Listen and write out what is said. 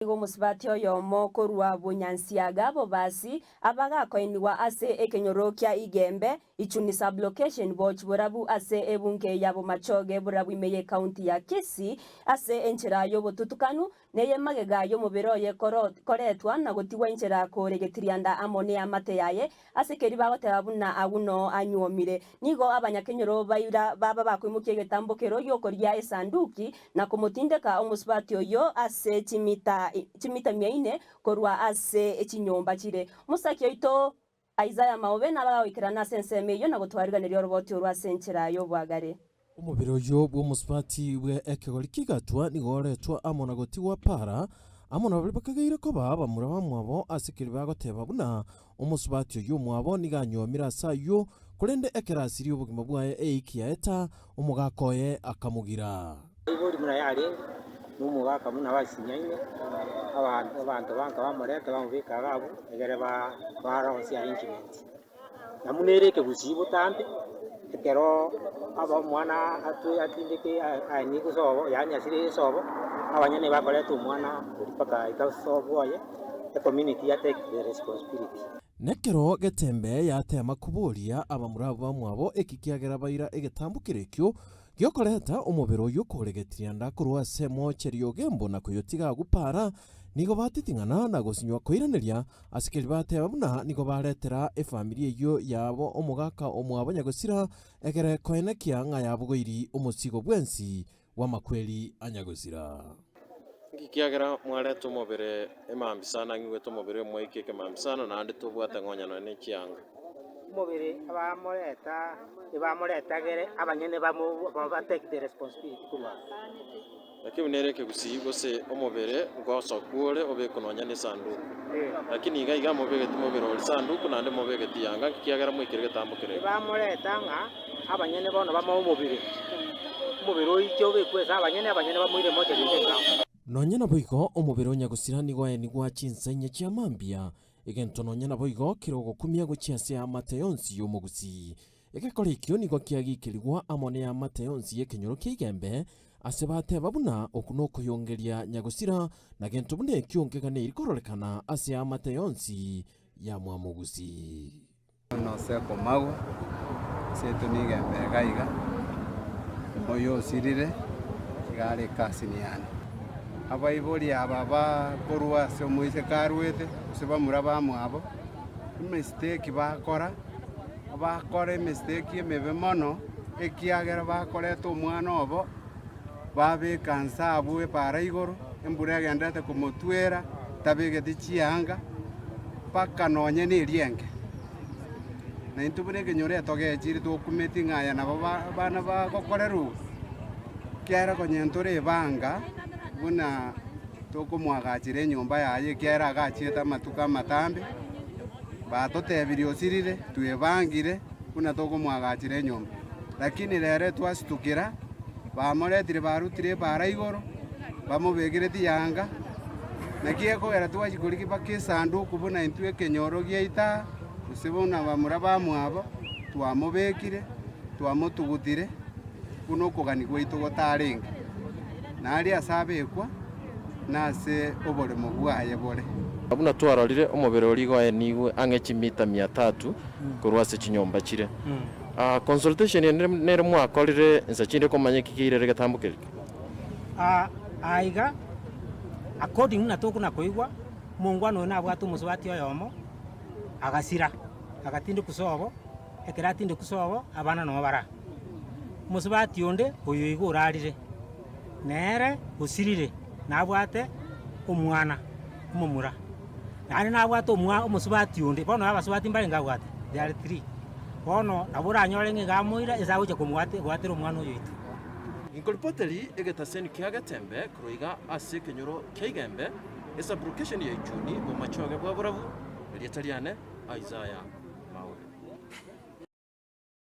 Nigo omosubati oyomo korwa Bonyansiaga Bobasi abagakoinigwa ase ekenyoro kia Igembe, Ichuni Sub-location, Bochi Borabu ase ebunge ya Bomachoge Borabu ime y'ecounty ya Kisii ase enchera y'obotutukanu neye magega y'omobere oye koretwa na gotigwa inchera kore getirianda amo neamate yaye Ase keria bagoteba buna agwo noo anyuomire. Nigo abanyakenyoro baira baba bakoimokia egetambo kero gi'okoria esanduki, na komotindeka omosubati oyio ase chimita chimita mia ine korwa ase chinyomba chire. Mosaki oito Isaya Maobe nabe agoikerana ase ensemo eyio na gotwariganeria oroboti orwo ase enchera y'obwagare. Omobere oyio bw'omosubati bwe ekegori ki'egatwa nigo oretwa amo na gotigwa para, amo na baria bakageire koba abamura bamwabo ase keria bagoteba buna omosubati oyio omwabo nigo anywomire ase ayio, korende ekero asirie obogima bwaye eiki yaeta, omogaka oye akamogira. Abaibori buna yarenge, na omogaka buna basinyaine, abanto abanto banka bamoreta bamobeka iga abwo, egere ba barosie arrangement. Na buna ere ekegusii botambe, ekero aba omwana atwe atindeke aye sobo yaani asire esobo, abanyene bakoreta omwana oria mpaka aika sobo oye, ecommunity ya take the responsibility. Nekero getembe yateema koboria abamura abwo bamwabo eki kiagera baira egetambo kerekio Giokoreta omobere oyio koregetiria nda korwa ase emocheri y'ogembo na koyotiga agwo para, nigo batiting'ana na gosinywa koiraneria ase keria bateba buna nigo baretera efamiri eyio yabo omogaka omwabo nyagosira egere koenekia ng'a yabogoiri omosigo bwensi bw'amakweri a nyagosira. Nki kiagera mwareta omobere emambia sana ng'igwete omobere omoike ekemambia sana naende tobwate ng'onya nonya ne chianga. Omobere abamoreta ebamoretagere abanyene bamo ba take the responsibility korwa abwo. Lakini buna ere ekegusii gose omobere ngosokwa ore obekwe nonya ne esanduku. Lakini iga iga mobegeti mobere ore sanduku naende mobegeti yanga nki kiagera moikere getambo kere eke. Ebamoreta ng'a abanyene bono bamoe omobere, omobere oiche obekwe ase abanyene, abanyene bamoire mochari ase engawa. Nonya naboigo omobere o nyagosira nigo aenigwa chinsa inye chia mambia, egento nonya naboigo kere ogokumia gochia ase eamate yonsi y'omogusii. Egekora ekio nigo kiagikerigwa amo neamate yonsi y'ekenyoro kia Igembe, ase bateba buna oku nokoyongeria nyagosira, na gento buna ekio nkeganeiri kororekana ase eamate yonsi ya mwamogusi. Bono ase okomagwa, ase intwe nigo embega iga, oyo osirire iga are ecousin yane. Abaibori aba bakorwa ase omoiseke arwete, gose bamura bamwabo, emistake bakora, bakora emistake emebe mono, ekiagera bakoreta omwana obo, babeka nse abwo epaara igoro, embura egenderete komotwera, tabegeti chianga, mpaka nonye na erienge. Na intwe buna ekenyoro etogechire tokumeti ng'a aya nabo abana bagokorerwa iga, ekiagera konya ntore ebanga buna tokomoagachera enyomba yaye ekiagera agachiete amatuko amatambe, batotebirie osirire, twebangire buna tokomoagachera enyomba. Lakini rero twasitukera, bamoretire barutire epaara igoro, bamobekire tiyanga, naki ekogera twachia korigia mpaka esanduku buna intwe ekenyoro giaito aa, gose buna bamura bamwabo, twamobekire, twamotugutire, buna okogania gwaito gotarenge. Na aria ase abekwa, nase oboremo bwaye bore. Buna twarorire, omobere oria igo oenigwe ang'e chimita mia tatu korwa ase chinyomba chire. Consultation ende nere mwakorire insa chinde komanya eki keirere getambo keria? Aa iga, according buna tokona koigwa, omongwana oyo nabwate omosubati oyomo, agasira, agatindekwa sobo, ekero atindekwa sobo, abana nabo bara. Omosubati onde, oyo iga orarire. Nere osirire nabwate omwana omomura, naende nabwate omwa omosubati onde, bono abasubati mbarenge abwate, they are three. Bono nabo oranyore ng'a iga amoira ase agocha komwate goatera omwana oyo oito. Nkoripoteri egetaseni kia Getembe korwa iga ase ekenyoro kia Igembe, esabulokesheni ya Ichuni, bomachoge bwa Borabu, erieta riane Isaiah.